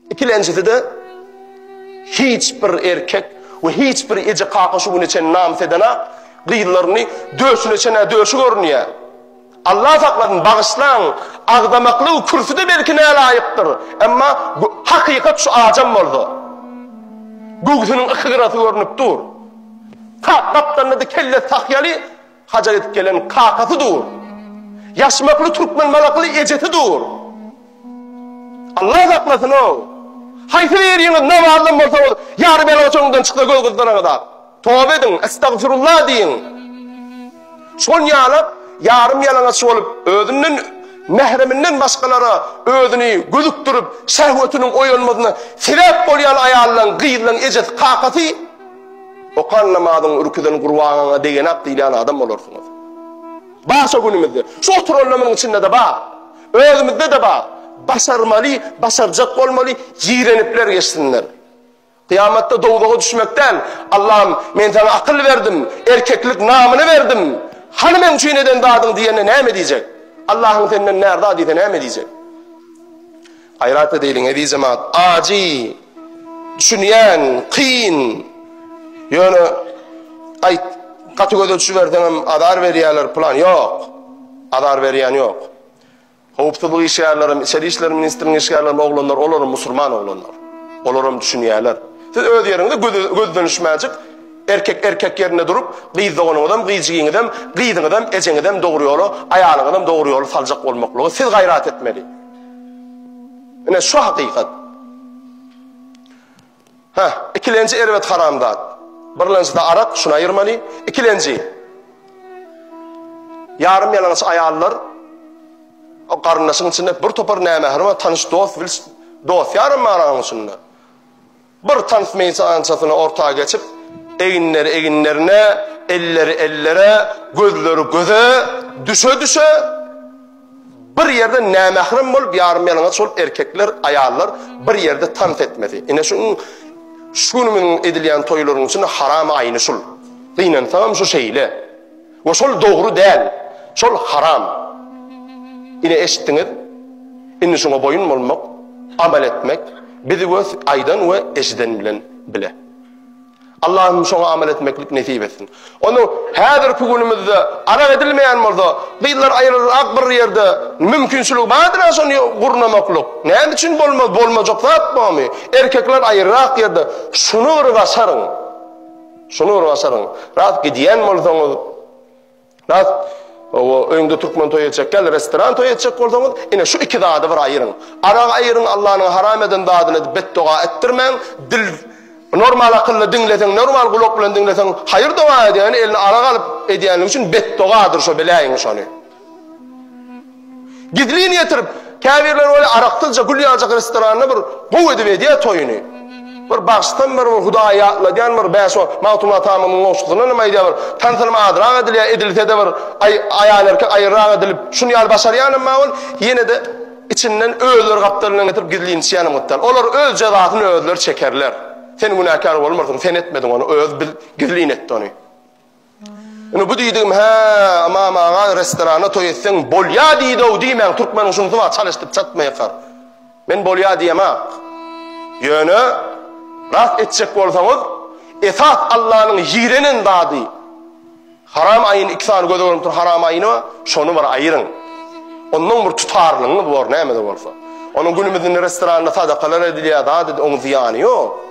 Ikilenjisi-de hiç bir erkek we hiç bir eje kaka şu güne çenli namys edenak, gyzlaryny döşüne çenä döşi görünýär. Allah saklasyn, bagyşlaň, agzamaklygy kürsüde belki nälaýykdyr, emma hakykat şu ajam bolsa. Göwsüniň yky gyrasy görnüp dur. Kak gapdalynda-da kellesi tahýaly hajar edip gelen kakasy dur. Ýaşmakly türkmen malakly ejesi dur. Allah saklasyn-ow! Haýsy biriňiz namazdan bolsaňyz, ýarym ýalaňaç öňüňden çyksa göz gyzdyraňyzak. Toba ediň, estagfirullah diýiň. Şon ýalak ýarym ýalaňaç bolup, özünden mähreminden başgalara özüni gözükdirip, şehwetiniň oýanmasyna sebäp bolýan aýallaň, gyzlaň ejesi, kakasy okan namazyň ürküzen gurbagaňa degenak diýilýän adam bolarsyňyz. Bar şo günümizde. Şu oturanlarymyzyň içinde-de bar. Özümizde-de bar. Başarmaly, başarjak bolmaly, ýigrenipler geçsinler. Kyýamatda dowzaha düşmek däl, Allahym, men saňa akyl berdim, erkeklik namyny berdim, hany meň üçin eden zadyň diýende näme diýjek? Allahyň senden närza diýse näme diýjek? Gaýrat edeýliň eziz jemaat, ajy, düşünýän, kyn, ýöne aýt, gaty göze düşüberseňem azar berýärler pylan, ýok, azar berýän ýok. Howpsuzlyk işgärlerem, içeri işler ministriniň işgärlerem oglanlar, olaram musulman oglanlar. Olaram düşünýärler. Siz öz ýeriňizde göz gözlenişmäjik erkek erkek ýerinde durup, gyz doganyňyzam, gyz jigiňizem, gyzyňyzam, ejeňizem dogry ýola, aýalyňyzam dogry ýola saljak bolmaklygy siz gaýrat etmeli. Ine şu hakykat. Heh, ikilenji erbet haram zat. Birlenjide arak, şuny aýyrmaly. Ikilenji ýarym ýalaňaç aýallar o garyndaşyň içinde bir topar nämährem bar, tanyş dost, biliş dost ýarym bar onuň içinde. Bir tans meýdançasyna orta geçip, eginleri eginlerine, elleri ellere, gözleri göze düşe-düşe Bir ýerde nämährem bolup, ýarym ýalaňaç bolup erkekler, aýallar bir ýerde tans etmesi. Ine şu şu günümiziň edilýän toýlaryň içinde haram aýny şul. Gynansagam şu şeýle. We şol dogry däl. Şol haram. Ine eşitdiňiz. Indi şuňa boýun bolmak, amal etmek bizi we aýdan we eşiden bilen bile. Allahym şoňa amal etmeklik nesip etsin. Onda häzirki günümizde arak edilmeýän bolsa, gyzlar aýryrak bir ýerde mümkinçiligi bardyr-a şony gurnamaklyk. Näme üçin bolmaz, bolmajak zat bormy? Erkekler aýryrak ýerde şuny bir başaryň. Şuny bir başaryň. Rast gidýän bolsaňyz, Rast, hawa, öýüňde türkmen toýy etjek däl, restoran toýy etjek bolsaňyz, ine şu iki zady bir aýyryň. Aragy aýyryň, Allanyň haram eden zadyny edip betdoga etdirmäň, dil normal akylly diňleseň, normal gulak bilen diňleseň, haýyr doga edýän, eline arak alyp edýänligi üçin betdogadyr şo, biläýiň şony. Gizlin getirip, käbirleri bolýar araksyzja gül ýaljak restoranda bir gowy edip edýär toýuny. Bir bagşysam bir bir Hudaýy ýatladýan bir bäş-on Magtymguly atamyň goşgusyndan hem aýdýar bir tansynam azrak edilýär, edilse-de bir aý aýal-erkek aýryrak edilip, şuny ýaly başarýanam bar ol, ýene-de içinden özleri gapdalyndan getirip gizlin içýänem gytdal. Olar öz jezasyny özleri çekerler. Sen günäkär bolmarsyň, sen etmediň ony, öz bil gizlin etdi ony. Indi bu diýdigim hä, Ymam aga restoranda toý etseň bolýa diýdow diýmäň, türkmeniň şunsy bar çal eşidip çatma ýykar. Men bolýa diýemak. Ýöne rast etjek bolsaňyz esas Allanyň ýigrenen zady haram aýyny iki sany göze görünip duran haram aýyny bar, şony bir aýyryň. Ondan bir tutarlygyňyz bor näme-de bolsa. Onuň günümizde restoranda sadakalar edilýär, zat edilýär, oň zyýany ýok.